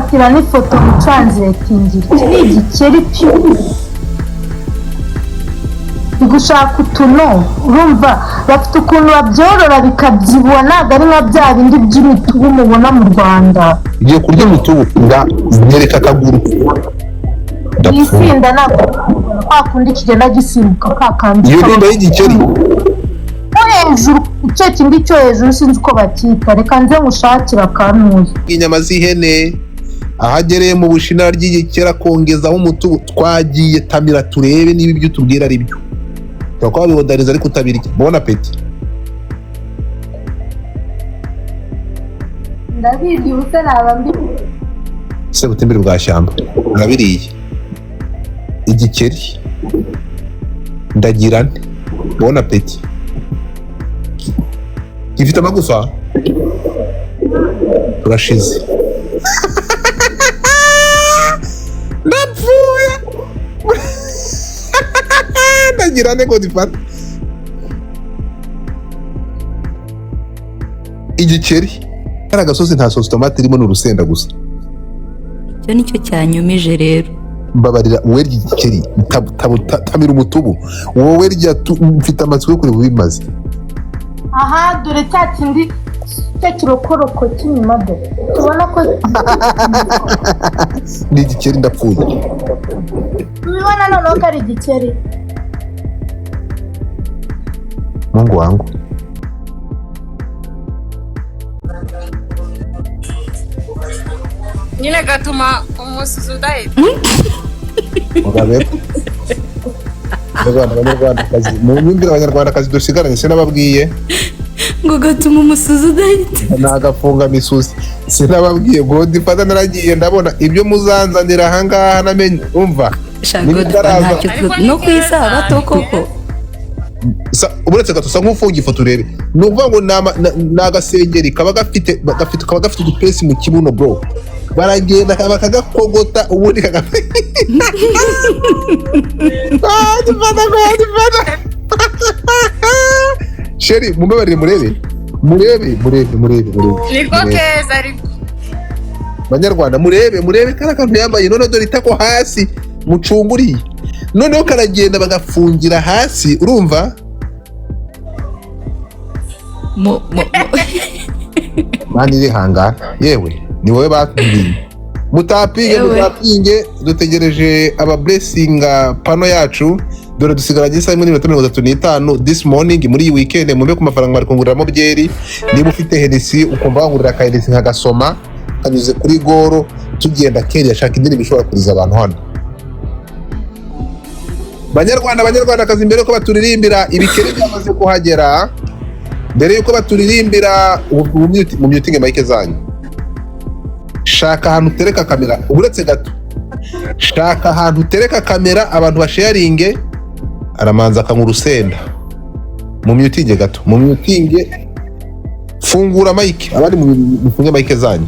Ndagufatira n'ifoto mutranslatingire. Iki ni igikeri pure. Gushaka utuno, urumva bafite ukuntu babyorora bikabyibuha, ntabwo ari nka bya bindi by'imitubu mubona mu Rwanda. Ugiye kurya imitubu, nga nyereka akaguru. Ndapfuye. Isinda ntabwo kwa kundi kigenda gisimbuka ka kandi. Iyo nimba y'igikeri. Cyo hejuru, icyo kindi cyo hejuru sinzi uko bacyita, reka nze ngushakire akantuye. Inyama z'ihene, aho agereye mu Bushinwa ry'igikeri akongezaho umutubu. Twagiye tamira turebe niba ibyo utubwira ari byo. Ushobora kuba wabibodariza ariko utabirya. Bon appétit. Ndabizi, ubuse naba mbi. Sebutimbiri bwa shyamba urabiriye igikeri, ndagira nte? Bon appétit. Gifite amagufa, turashize, ndapfuye. Ndagira nte ngo gifate igikeri? Kari agasosi, nta sosi tomate irimo, ni urusenda gusa. Icyo nicyo cyanyumije rero. Mbabarira, wowe rya igikeri, tamira umutubu, wowe rya mfite amatsiko yo kureba ubimaze. Aha dore cya kindi, cya kirokoroko cy'inyuma, dore tubona ko Ni igikeri, ndapfuye. Tubibona noneho ko ari igikeri. Mungu wangu. Nyine gatuma umusuzi udahita. Mugabe, Abanyarwanda, Abanyarwandakazi, munyumvire, Abanyarwandakazi dusigaranye, sinababwiye? Ngo gatuma umusuzi udahita. Ni agafungamisozi. Sinababwiye Godfather? Naragiye ndabona ibyo muzanzanira ahangaha, namenye, umva. Sha, Niba Godfather, utaraza- ntacyo Ariko no ku ni isabato keza. koko. Uretse gato, usa nk'ufunga ifoto urebe. Ni ukuvuga ngo ni agasengeri kaba gafite udupesi mu kibuno, bro. Baragenda bakagakogota, ubundi kaga. Godfather, Godfather. Chérie, mumbabarire, murebe, murebe, murebe, murebe, murebe. Niko Murebe. keza ariko. Banyarwanda, murebe, murebe kariya kantu yambaye. Noneho dore itako hasi mucunguriye, noneho karagenda bagafungira hasi, urumva? Mani irihangana, yewe ni wowe batubwiye mutapinge. Yewe. Mutapinge, dutegereje aba blessinga pano yacu. Dore dusigaranye isaha imwe n'iminota 35 this morning. Muri iyi weekend mube ku mafaranga bari kunguriramo byeri. Niba ufite Hennessy, ukumva wangurira aka Hennessy nkagasoma kanyuze kuri goro, tugenda. Keri ashaka indirimbo ishobora kuriza abantu hano. Banyarwanda, Banyarwandakazi, mbere yuko baturirimbira, ibikeri byamaze kuhagera. Mbere yuko baturirimbira, mu mutinge mic zanyu. Shaka ahantu utereka kamera, uretse gato, shaka ahantu utereka kamera, abantu basharinge. Aramanza akanywa urusenda. Mu mutinge gato, mu mutinge, fungura mic, abandi mufunge mic zanyu.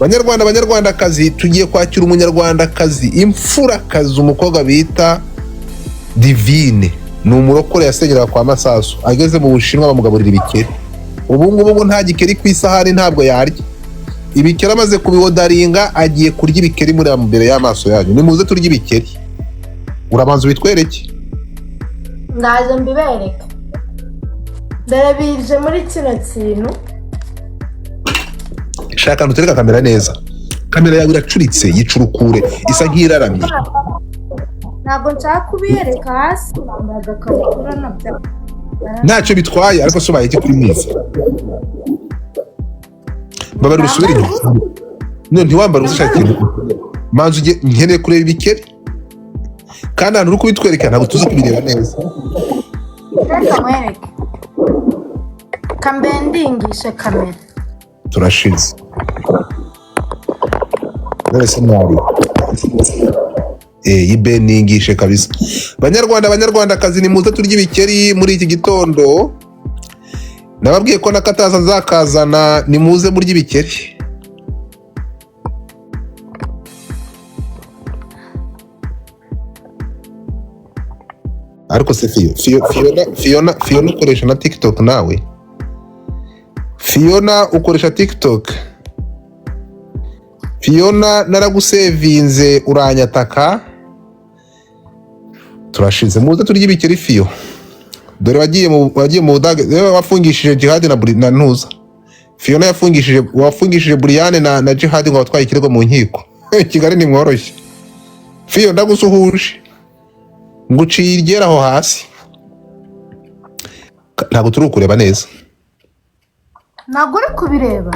Banyarwanda, Banyarwandakazi, tugiye kwakira umunyarwandakazi, imfurakazi, umukobwa bita Divine. Ni umurokore, yasengeraga kwa Masasu. Ageze mu Bushinwa bamugaburira ibikeri. Ubu ngubu ngo nta gikeri ku isahani ntabwo yarya. Ibikeri amaze kubiwodaringa, agiye kurya ibikeri muri imbere y'amaso yanyu. Nimuze turye ibikeri. Urabanza ubitwereke. Ndaje mbibereke, dore bije muri kino kintu. Shaka ahantu utereka kamera neza. Kamera yawe iracuritse, yicurukure, isa nk'iraramye. Ntabwo nshaka kubiyereka hasi, bambaye agakabutura nabyo. Ntacyo bitwaye, ariko se ubaye iki kuri mwiza? Mbabarira, usubire inyuma. None ntiwambara ubusa? Shaka ikintu, manza ujye. Nkeneye kureba ibikeri, kandi ahantu uri kubitwereka ntabwo tuzi kubireba neza. Reka nkwereke, kambendingishe kamera. Turashize. None se mwari yibeningishe kabisa. Banyarwanda, Banyarwandakazi, nimuze turye ibikeri muri iki gitondo. Nababwiye ko nakataza nzakazana. Nimuze murye ibikeri. Ariko se Fiyo, Fiyo, Fiona, Fiona, Fiona, ukoresha na TikTok nawe? Fiona, ukoresha TikTok? Fiona, naragusevinze uranyataka. Turashize, muze turye ibikeri. Fiyo, dore wagiye mu Budage, dore wafungishije Jihad na Ntuza. Fiona yafungishije, wafungishije Brian na Jihad ngo batwaye ikirego mu nkiko. Kigali ntimworoshye. Fiyo, ndagusuhuje, nguciye iryera aho hasi. Ntabwo turi kureba neza. Ntabwo uri kubireba.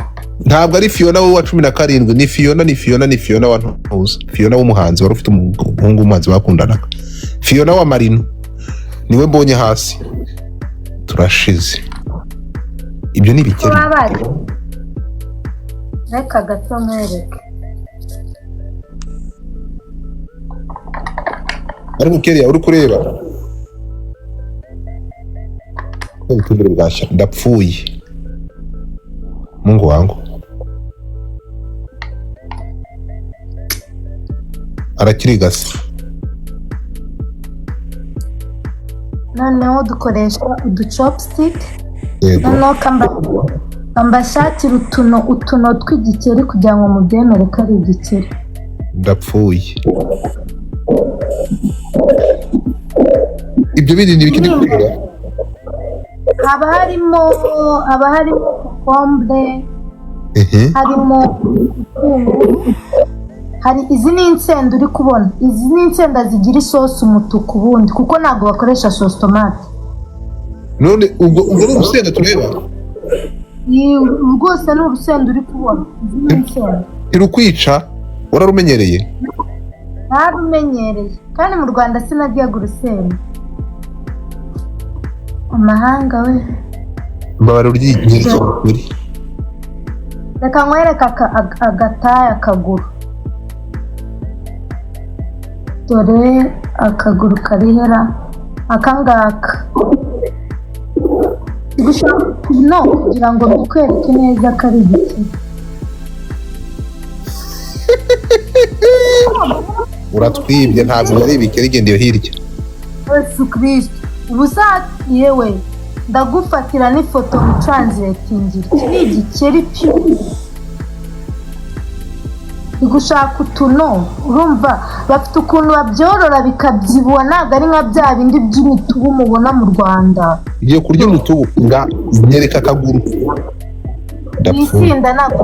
Ntabwo ari Fiona we wa 17, ni Fiona, ni Fiona, ni Fiona wa Ntuza, Fiona w'umuhanzi wari ufite umuhungu w'umuhanzi bakundanaga. Fiona wa Marino niwe mbonye hasi. Turashize, ibyo ni Ko ibikeri. Baba bari, reka gato nkwereke. Ariko keriya uri kureba ubutumire bwashya. Ndapfuye, Mungu wangu, arakirigase. Noneho dukoresha uduchopstick. Yego. Noneho kambashakira utuno tw'igikeri kugira ngo mubyemere ko ari igikeri. Ndapfuye, ibyo bindi ni ibiki ndi kureba? Haba harimo kokombure. Ehe. Harimo ibitunguru, hari izi ni insenda uri kubona, izi ni insenda zigira isosi umutuku ubundi, kuko ntabwo bakoresha sauce tomate. None ubwo ni urusenda tureba? Rwose ni urusenda uri kubona, izi ni insenda. Ntirukwica, wararumenyereye. Ntarumenyereye, kandi mu Rwanda sinaryaga urusenda, amahanga we. Mbabara uryi. Reka nkwereke agataya, akaguru, dore akaguru karihera akangaka gusa, no kugira ngo mbikwereke neza ko ari igiti. Uratwibye, ntabwo ari ibikeri, genda iyo hirya. Yesu Kristo, ubu yewe ndagufatira n'ifoto mucanziretingira, iki ni igikeri pyu. Ndi gushaka utuno. Urumva bafite ukuntu babyorora bikabyibuha, ntabwo ari nka bya bindi by'imitubu mubona mu Rwanda. Ugiye kurya umutubu, nga nyereka akaguru, ndapfuye. Isinda ntabwo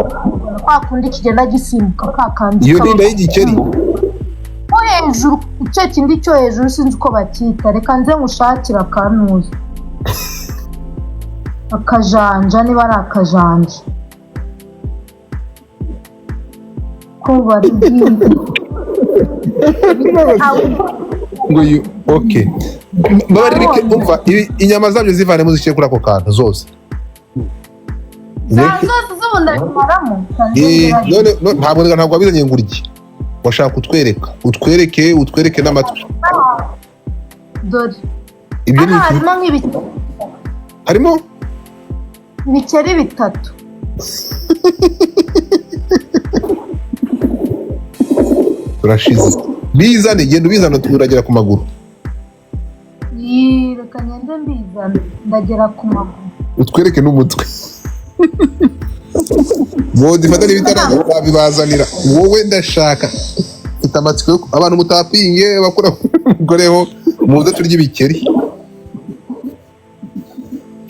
kwa kundi kigenda gisimbuka ka kandi. Iyo kaba- ni inda y'igikeri. Ko hejuru, icyo kindi cyo hejuru sinzi uko bacyita, reka nze ngushakire akantuza, akajanja, niba ari akajanja ko bari. Ngo yu okay, mbabarira, umva, inyama zabyo zivanemo, zishyire kuri ako kantu zose. Za zose z'ubu ndazimaramo. None ntabwo wabizanye ngo urye, washaka kutwereka, utwereke n'amatwi. Dore. Ibyo ni Hano iki? harimo nk'ibikeri. Harimo Ibikeri bitatu. Turashize, bizane, genda ubizane, uragera ku maguru. Yii, reka ngende mbizane, ndagera ku maguru. Utwereke n'umutwe. Bodifata n'ibitaraza nzabibazanira. Wowe ndashaka, mfite amatsiko yo abantu mutapinge bakora mukoreho, muze turye ibikeri.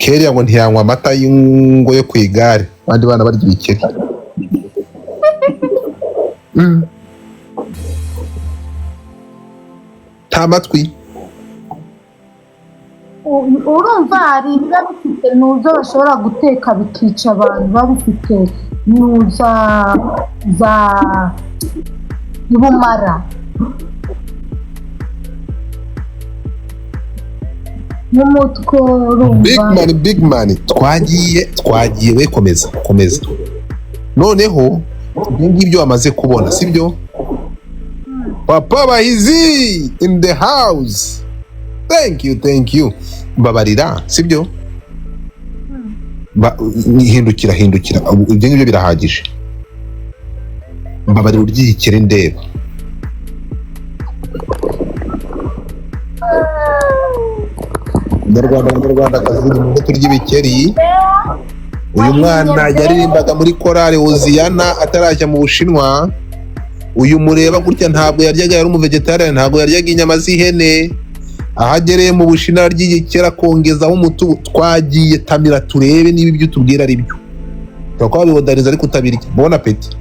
Keriya ngo ntiyanywa amata y'ingo yo ku igare, abandi bana barya ibikeri. Nta matwi. Urumva hari ibiba bifite nuzo bashobora guteka bikica abantu, biba bifite nuza za ubumara n'umutwe. Big Urumva. man, big man, twagiye we, komeza, komeza. Noneho ibyo ngibyo wamaze kubona sibyo? Papa Bahizi in the house, thank you, thank you. Mbabarira, sibyo? Hindukira, hindukira. Ibyo ngibyo birahagije. Mbabarira uryikire ndeba. Nyarwanda, Banyarwandakazi, nimuze turye ibikeri. Uyu mwana yaririmbaga muri korali Hoziyana atarajya mu Bushinwa. Uyu mureba gutya ntabwo yaryaga, yari umuvegetarian, ntabwo yaryaga inyama z'ihene. Aho agereye mu Bushinwa arya igikeri akongezaho umutubu. Twagiye tamira turebe niba ibyo utubwira ari byo. Ushobora kuba wabibodariza ariko utabirya. Bon appétit.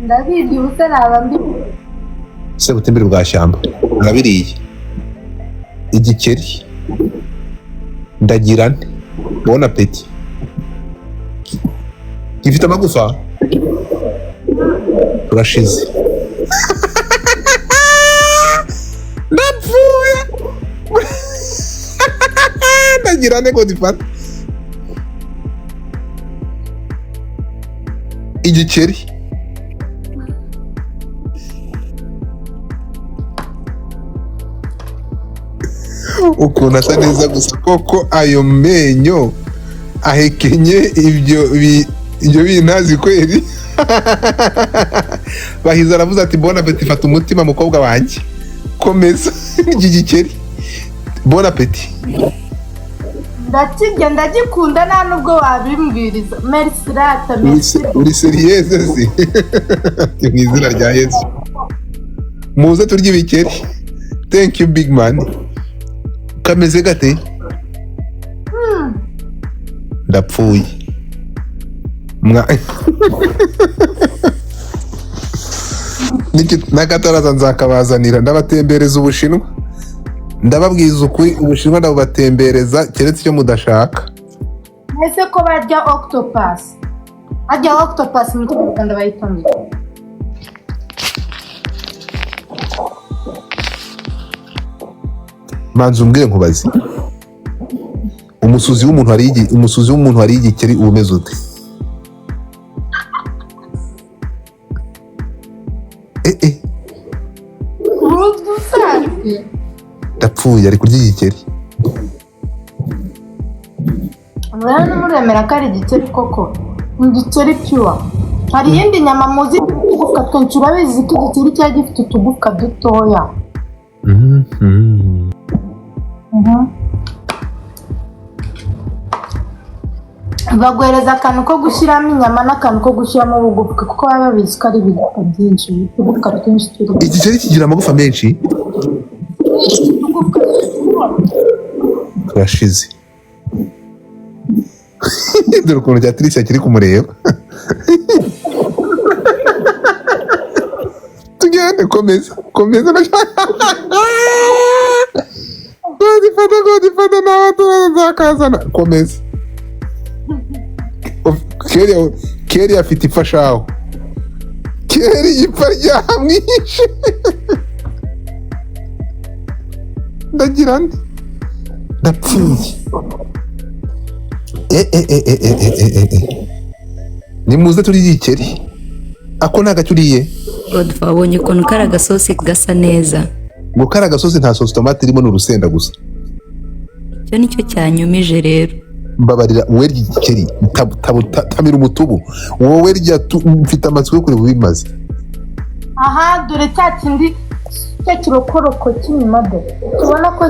Ndabizi, ubuse naba mbi. Sebutimbiri bwa shyamba arabiriye igikeri. Ndagira nte? Bon appétit. Gifite amagufa. Turashize, ndapfuye. Ndagira nte ngo gifate igikeri? Ukuntu asa neza gusa koko, ayo menyo ahekenye ibyo ibyo bintazi kweri. Bahize aravuze ati: "Bon appétit, fata umutima mukobwa wanjye, komeza iki gikeri, bon appétit." Ndakirya, ndagikunda, nta nubwo wabimbwiriza. Merci rata, merci. Uri sérieuse si? Ati: "Mu izina rya Yesu, muze turye ibikeri." Thank you, big man. Kameze gate? Ndapfuye. N'akataraza nzakabazanira, ndabatembereza Ubushinwa. Ndababwiza ukuri, Ubushinwa ndabubatembereza, keretse icyo mudashaka. Ese ko barya octopus? Harya octopus mu Kinyarwanda bayita ngo iki? Manza umbwire, nkubaze: umusuzi w'umuntu hari igikeri uba umeze ute? Eh eh. Uruzi usanzwe. Ndapfuye, ari kurya igikeri. Rero muremera ko ari igikeri koko? Ni igikeri pure. Hari iyindi nyama muzi ifite utugufwa twinshi? Urabizi ko igikeri cyaba gifite utugufwa dutoya. Baguhereza akantu ko gushyiramo inyama n'akantu ko gushyiramo ubugufwa, kuko baba babizi ko ari ibigufwa byinshi, utugufwa twinshi turimo. Igikeri kigira amagufa menshi? Utugufwa. Turashize. Dore ukuntu cya Tricia kiri kumureba. Tugende, komeza, komeza. Godfather, Godfather, nawe turazakazana. Komeza. Keri, Keri afite ifashaho. Keri ipfa ryamwishe. Ndagira nde? Ndapfuye. Eh eh eh eh eh eh eh eh, nimuze turye igikeri. Ako ni agacyo uriye. Godfa, wabonye ukuntu kari agasosi gasa neza? Ngo kari agasosi, nta sosi tomate irimo, ni urusenda gusa. Icyo nicyo cyanyumije rero. Mbabarira, wowe rya igikeri. Tamira umutubu, wowe rya. Mfite amatsiko yo kureba ubimaze. Aha, dore cya kindi, cya kirokoroko cy'inyuma, dore tubona ko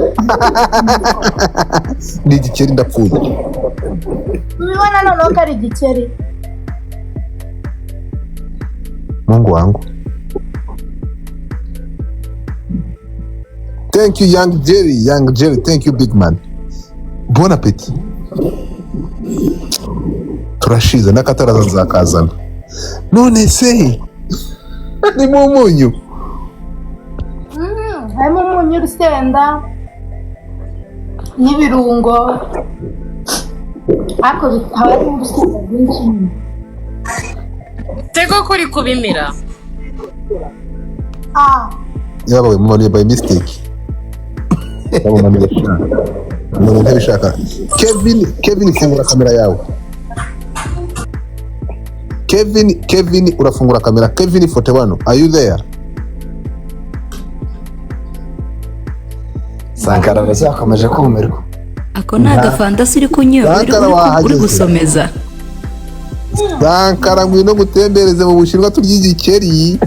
Ni igikeri, ndapfuye. Tubibona noneho ko ari igikeri. Mungu wangu. Thank you, Young Jerry. Young Jerry, thank you, big man, bon appetit. Turashize, n'akataraza nzakazana. None se ni mu munyu? Harimo umunyu, urusenda n'ibirungo, ariko haba harimo urusenda rwinshi nyine. Tego kuri kubimira. Ah. Yabawe mumanuye by mistake. Yamumanuye, umuntu ntabishaka. Kevin, Kevin, fungura kamera yawe. Kevin, Kevin, urafungura kamera. Kevin 41, are you there? Sankara aracyakomeje kumirwa. Ako ni agafantasi uri kunywa, Sankara, uri wahageze. gusomeza. Sankara, ngwino gutembereze mu Bushinwa turye igikeri.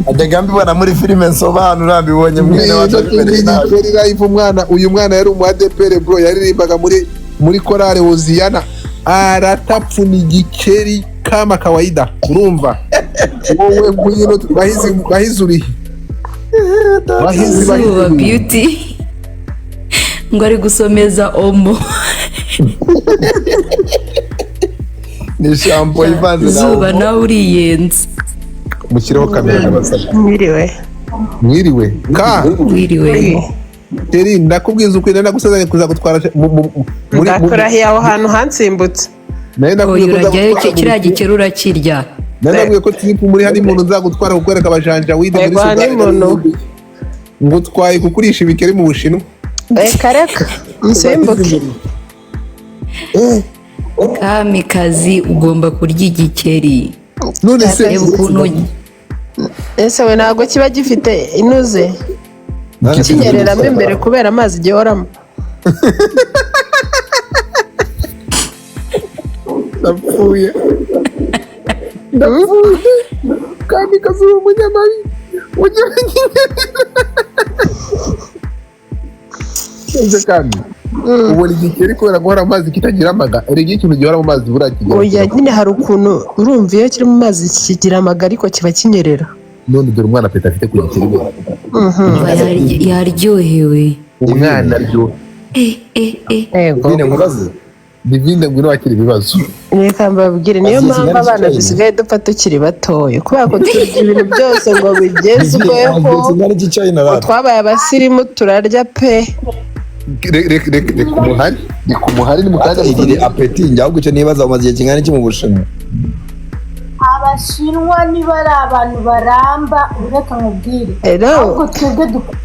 Ajyaga mbibona muri filime nsobanura, mbibonye mwene wacu Ngwino turye abimereye nabi. igikeri live. Umwana, uyu mwana yari umu ADPR bro, yaririmbaga muri korale Hoziyana. Aratapfuna igikeri kama kawaida. Urumva wowe, ngwino bahizi, bahizi urihe? Bahizi, Zuba. bahizi. Beauty ngo ari gusomeza Omo. Ni shampoo ivanze na Zuba. Omo. Nawe uriyenze. Mushyireho kamera, ndabasabye. Mwiriwe. Mwiriwe ka. Wiriwe. Teri, ndakubwiza ukuri, nari nagusezeranye kuzagutwara muri Ndakurahiye, aho hantu hansimbutse. Nari Oya, nakubwiye ko urajyayo. nzagutwara. Kiriya gikeri urakirya. Nari nakubwiye ko trip muri honeymoon nzagutwara kukwereka abajanjawide muri Yego, Sudani. honeymoon. Ngutwaye kukurisha ibikeri mu Bushinwa. Reka reka, nsimbuke. Kamikazi, ugomba kurya igikeri. None se Reba ukuntu Ese we, ntabwo kiba gifite inuze kinyereramo imbere kubera amazi gihoramo? Ndapfuye, ndapfuye! Kamikazi uri umunyamabi, ujya ese kandi ubona igikeri kubera guhora mu mazi kitagira amaga. Erega iyo ikintu gihora mu mazi buriya kigira Oya nyine, hari ukuntu urumva iyo kiri mu mazi kigira amaga, ariko kiba kinyerera. None dore umwana peta afite ku gikeri we. Umva, yaryohewe. Umwana aryohe. Eh eh eh. Yego. Divine, nkubaze. Divine, ngwino wakira ibibazo. Reka mbabwire, niyo Azizi mpamvu nari abana China. dusigaye dupfa tukiri batoya, kubera ko turya ibintu byose ngo bigezweho. Kigali cy'China Ngo rata. twabaye abasirimu, turarya pe. Reka umuhari, reka umuhari, ni mu kanya. Irire apeti njye. Ahubwo icyo nibaza, umaze igihe kingana iki mu Bushinwa? Abashinwa niba ari abantu baramba, reka nkubwire. Hello. Ahubwo twebwe dukora.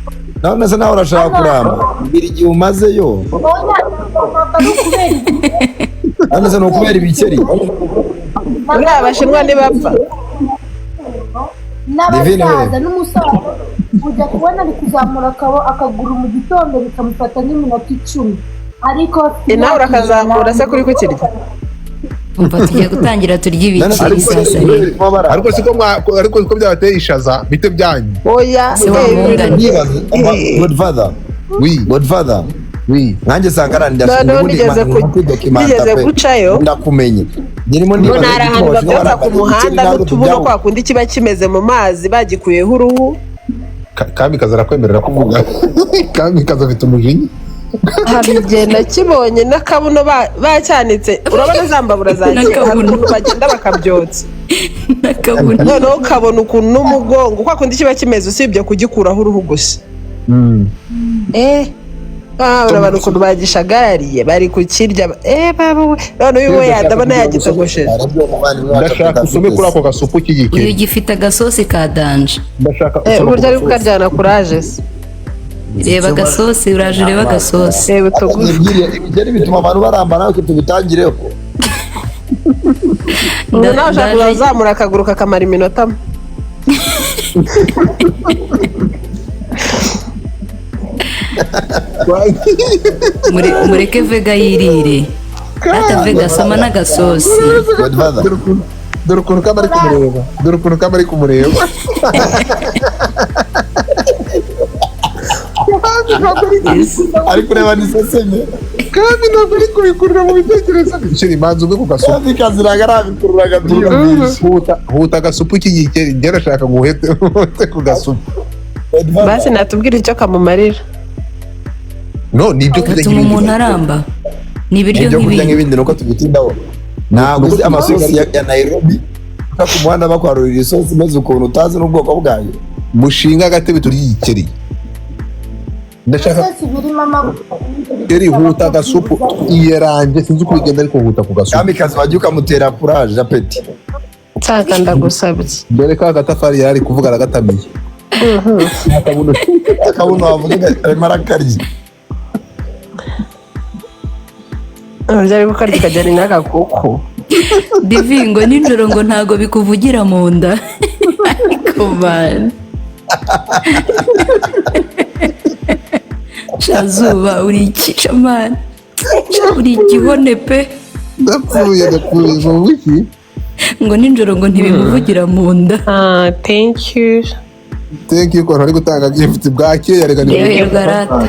None se nawe urashaka kuramba? Mbwira igihe umazeyo. Oya, ari ukubera igihe. None se ni ukubera ibikeri? Buriya Abashinwa ntibapfa. Divine we. N'abasaza n'umusaza ujya kubona ari kuzamura akaguru mu gitondo, bikamufata nk'iminota 10, ariko afite Eh, nawe imyaka urakazamura se kuri kukirya? Umva, tugiye gutangira turya None se ibikeri sasa rero. Ariko siko byabateye ishaza bite byanyu? Oya. Se wa mungane. Ndibaza, Godfather. Oui. Godfather. Oui. Nanjye Sankara. Noneho nigeze gucayo. Ndakumenye, ndimo Ngo ndibaza hari igituma ahantu Abashinwa babyotsa ku barakaza muhanda ibikeri natwe n'utubuno tujyaho. kwa kundi kiba kimeze mu mazi bagikuyeho uruhu. Kamikazi arakwemerera kuvuga. Kamikazi afite umujinya. Hari igihe nakibonye n'akabuno bacyanitse, urabona za mbabura za kera, hari N'akabuno. ukuntu bagenda bakabyotsa. N'akabuno. Noneho ukabona ukuntu n'umugongo kwa kundi kiba kimeze, usibye kugikuraho uruhu gusa. Eh, urabona ukuntu bagishagariye bari kukirya. Eh baba we, none uyu we ndabona yagitogosheje. Ndashaka usome kuri ako gasupu Uyu k'igikeri. gifite agasosi ka danger. Ndashaka Eh, usome ku uburyo ari gasosi. kukaryana kuraje se. Reba agasosi, uraje urebe agasosi. Reba utugufa. Ibikeri bituma abantu baramba, nawe tubitangireho. Ubu nawe ushaka Ndaje- kuzamura akaguru kakamara iminota. Mureke Vega yirire ata Vega, soma n'agasosi. Godfather. Dore ukuntu kaba ari kumureba, dore ukuntu kaba ari kumureba. Ari kureba ni seseme. Kandi ntabwo ari kubikurura mu bitekerezo bye. Sheri, manza umwe ku gasupu. Kamikazi ntabwo arabikurura akabyiyumvisha. Huta, huta agasupu k'igikeri. Njye ndashaka ngo uhete, uhete ku gasupu. Basi natubwira icyo kamumarira. No, ni ibyo kurya Gatuma nk'ibindi. umuntu aramba, ni ibiryo Ibyo kurya nk'ibindi. nk'ibindi, nuko tubitindaho. Ntabwo uzi amasosi ya Nairobi, uca ku muhanda bakwarurira isosi imeze ukuntu utazi n'ubwoko bwayo. Mushinga agatebe turye igikeri, ndashaka. Byose birimo amavuta. Sheri, huta agasupu iyerange, sinzi uko bigenda, ariko huta ku gasupu. Kamikazi, wajya ukamutera kuraje apeti. Nshaka, ndagusabye. Dore ka gatafari yari ari kuvuga aragatamiye. Akabuno wavuga arimo arakarya. Uburyo ari kukarya ukajyana n'agakuku. Divi, ngo nijoro ngo ntago bikuvugira mu nda, ariko man, shazuba uri ikica man. Sha, uri igihone pe. Ndapfuye, ndapfuye! Ngo wiki? Ngo nijoro ngo ntibimuvugira mu nda. Ah, thank you. Thank you ko ari gutanga gift bwakeye. Reka Yewe rwarata.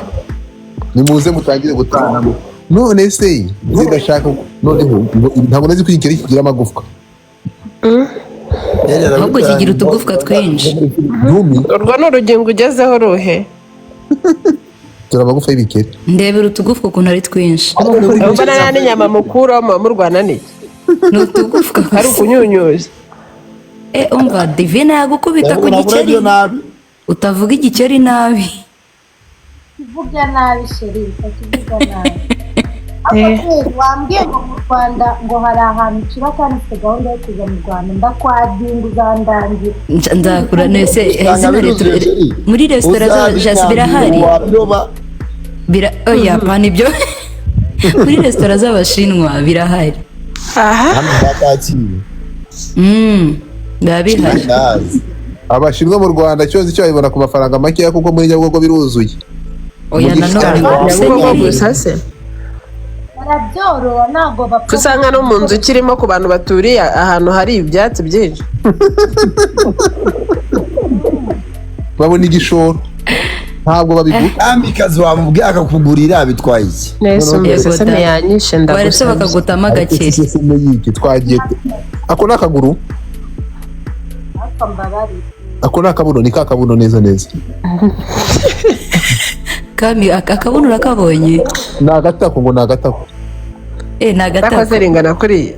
nimuze mutangire gutanga. None se zidashaka noneho ntabwo nazi ko igikeri kigira amagufwa. Ahubwo kigira utugufwa twinshi. Yumi. Urwo ni urugingo ugezeho ruhe? Dore amagufa y'ibikeri. Ndebera utugufwa ukuntu ari twinshi. Ubona nta n'inyama mukuramo, murwana n'iki? Ni utugufwa Ari gusa. ukunyunyuza. Umva, Divine yagukubita ku gikeri. Nabi. Utavuga igikeri nabi. Kivuga nabi chéri, utakivuga nabi. Ariko wambwiye ngo mu Rwanda ngo hari ahantu kiba, kandi ufite gahunda yo kuza mu Rwanda, ndakwadinga uzandangira. Nzakura nese Usanga izina biruzuye, chéri. muri resitora za birahari. Wabiroba. Bira, oya, pana ibyo, muri resitora z'Abashinwa birahari. Aha. Hano bakakiriye. Biba bihari. Nazi. Abashinwa mu Rwanda cyose icyo babibona ku mafaranga makeya, kuko muri Nyabugogo biruzuye. Oya, nanone Nyabugogo Musenyeri. gusa se? Barabyorora, ntabwo bapfa. Usanga no mu nzu kirimo, ku bantu baturiye ahantu hari ibyatsi byinshi. Babona igishoro, ntabwo babigura. Kamikazi, wamubwiye akakugurira, bitwaye iki? Nese umeze Yego se da. ntiyanyishe Waretse ndagusabye. bakagutamo Ariko agakeri. si se yiki twagiye, ako ni akaguru. Ariko mbabarire. Ako ni akabuno, ni ka kabuno neza neza. Kami akabuno urakabonye? Ni agatako, ngo ni agatako. Ni agatako. Itakoze ringana kuriya.